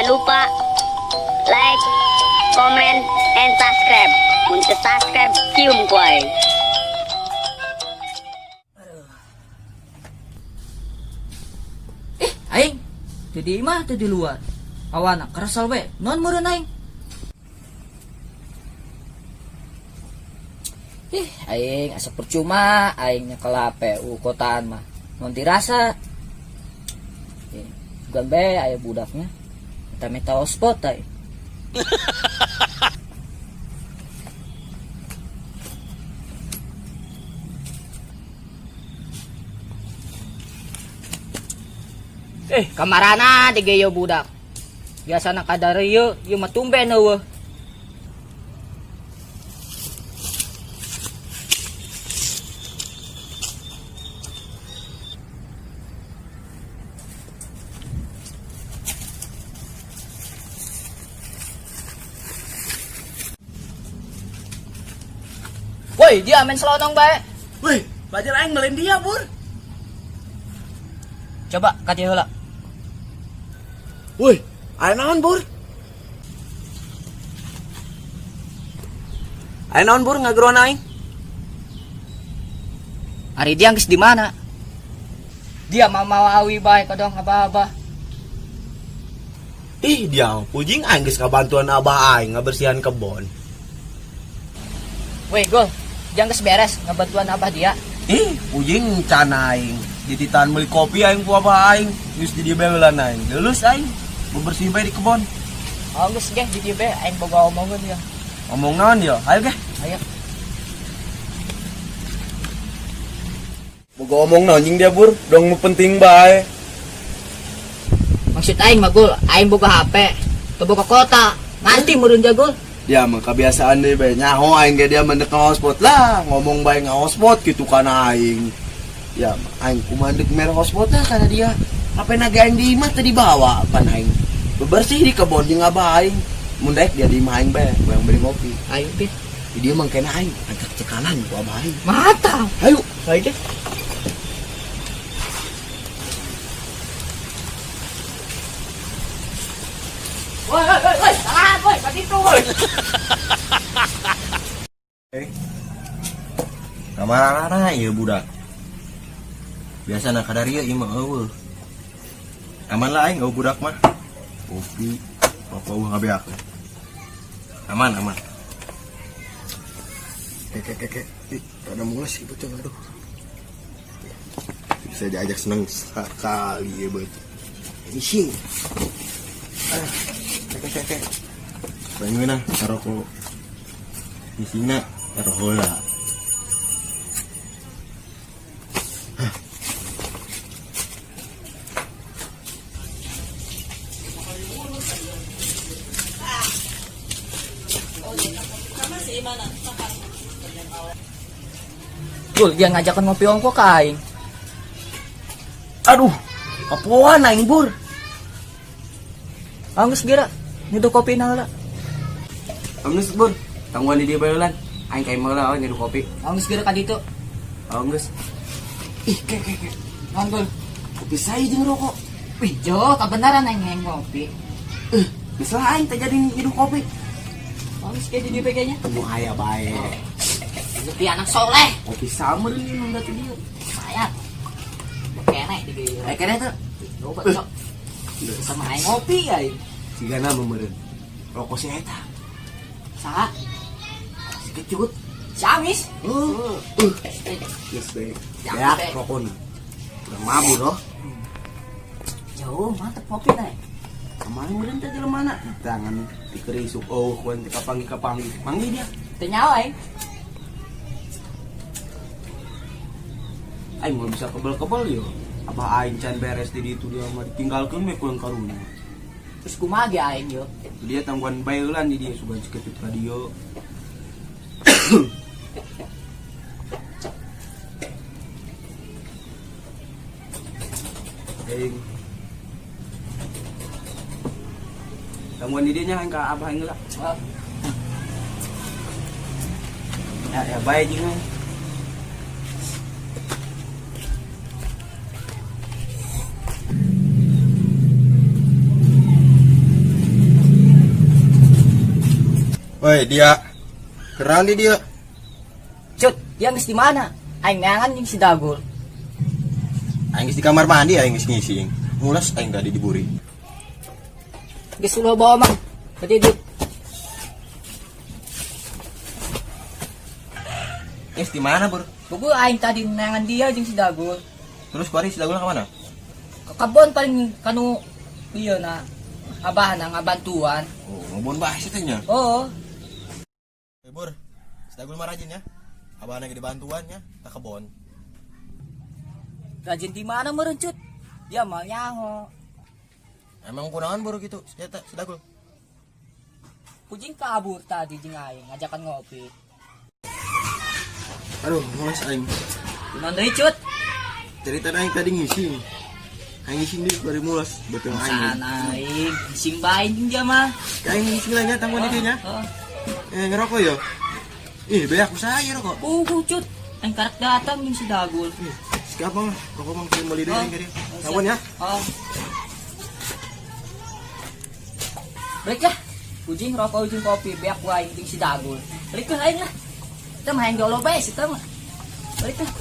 Jangan lupa like, comment, and subscribe. Untuk subscribe, cium ku aing. Eh, aing. Teu di imah, teu di luar. Awana keresel we. Non meureun aing. Ih, aing asa percuma aing nyekel HP u kotaan mah. Non dirasa. Eh, bukan be aya budaknya. Minta-minta hotspot aing. Eh, kamarana digeyo budak. Biasana kadarieu, ieu mah tumben eueuh. Woi, dia main selonong bae. Wih, belajar aing melen dia, Bur. Coba ka dieu heula. Wih, aya naon, Bur? Aya naon, Bur, ngageroan aing? Ari dia geus di mana? Dia mah mawa awi bae kadang abah-abah. Ih, dia pujing aing geus kabantuan abah aing ngabersihan kebon. Woi, Gol. Dia geus beres ngabantuan abah dia. Ih, pujing can aing. Dititahan meuli kopi aing ku abah aing. Geus di dieu bae aing. Lulus aing. Bebersih bae di kebon. Oh, geus geh di dieu bae aing boga omongan ya. Omong naon ya? Ayo geh. Ayo. Boga omong naon jeung dia, Bur? Dong nu penting bae. Maksud aing mah Gol, aing boga HP. Teu boga kota. Nganti meureun dia Gol. Dia mah kebiasaan deh bae nyaho aing ge dia mah ndek hotspot lah, ngomong bae hotspot gitu kan aing. Ya aing kumaha ndek mere hotspot lah karena dia. HP na ge aing di imah teu dibawa pan aing. Bebersih di kebon jeung abah aing. Mun daek dia di imah aing bae, yang beli ngopi. Ayo pi. Di dia mah kena aing, angkat cekalan ku abah aing. Mantap. Ayo. Baik deh. Woi, woi, woi, woi, salah, woi, ka ditu, woi. Kamarana ieu budak. Biasana kadarieu ieu mah eueuh. Aman lah aing eueuh budak mah. Kopi, rokok eueuh ngabeak. Aman, aman. Keke keke, ih, rada mules ibu tuh, aduh. Bisa diajak senang sekali ya, bet. Ini sih. Ah, keke keke. Bangun nah, rokok. Isina taruh heula. Gul, dia ngajakan ngopi ongko ka aing. Aduh, kapoan aing bur. Anggus geura, nyeduh kopi na heula. Anggus bur, tangguhan di dia bae. Aing kayak heula oh nyeduh kopi. Anggus geura ka ditu. Anggus. Ih, ke ke ke. Naon, Gul? Kopi saya jeung rokok. Wih, jo, kabenaran aing hayang ngopi. Eh, geus lah aing teh jadi nyeduh kopi. Anggus ge di dieu kayaknya. Temu aya bae. Lebih anak soleh. Kopi summer ini nu datu dieu. Saya. Keneh di dieu. Eh, keneh teh. Loba, cok. Sama aing ngopi aing. Sigana meureun. Rokok si eta. Saha? Si kecut. Si Amis. Geus bae. Ya, Ya, bae. rokona. Urang mabur oh. Jauh, mantep kopi na. Kemarin meureun teh jelema mana? Tangan dikerisuk oh ku ente kapanggih-kapanggih. Manggih dia. Teu nyawa aing. Aing mah bisa kebel-kebel yo. Abah aing can beres di ditu dia mah ditinggalkeun we ku yang karunya. Terus kumaha ge aing yo? Itu dia tangguhan bae heulan di dia sugan si kecut ka dieu. Aing. Tangguhan di dieu nya aing ka abah aing heula. Oh. Ya, ya bae jeung aing. Woi, dia. Keren di dia. Cut, dia geus di mana? Aing neangan jeung si Dagul. Aing geus di kamar mandi, aing geus ngising. Mulas aing tadi diburi. Geus ulah bawa mah. Tadi di Geus di mana, Bur? Buku aing tadi neangan dia jeung si Dagul. Terus kuari si Dagul ka mana? Ke kebon paling kanu ieu na abahna ngabantuan. Oh, ngebon bae sih teh nya. Oh, Eh, Bur. Si Dagul mah rajin ya. Abahna ge dibantuan nya, ka kebon. Rajin di mana meureun, Cut? Dia mah nyaho. Emang kunaon, Bur, gitu? Senjata si Dagul. Kucing kabur tadi jeung aing ngajakan ngopi. Aduh, mulas aing. Kunaon deui, Cut? Cerita aing tadi ngising. Aing ngising deui bari mulas, betul aing. Sana aing, ngising bae jeung dia mah. Aing ngising lah nya tanggung di nya. Oh, Eh, ngerokok ya? Ih, beak usaha ya rokok. oh, Cut. Aing karek datang jeung si Dagul. Ih, siapa mah? Rokok mah kirim beli deui Oh. aing ka dieu. Tawon ya. Oh. Balik lah. Ujing rokok, ujing kopi, beak gua aing jeung si Dagul. Balik lah aing lah. Kita mah hayang jolo bae si mah. Balik lah.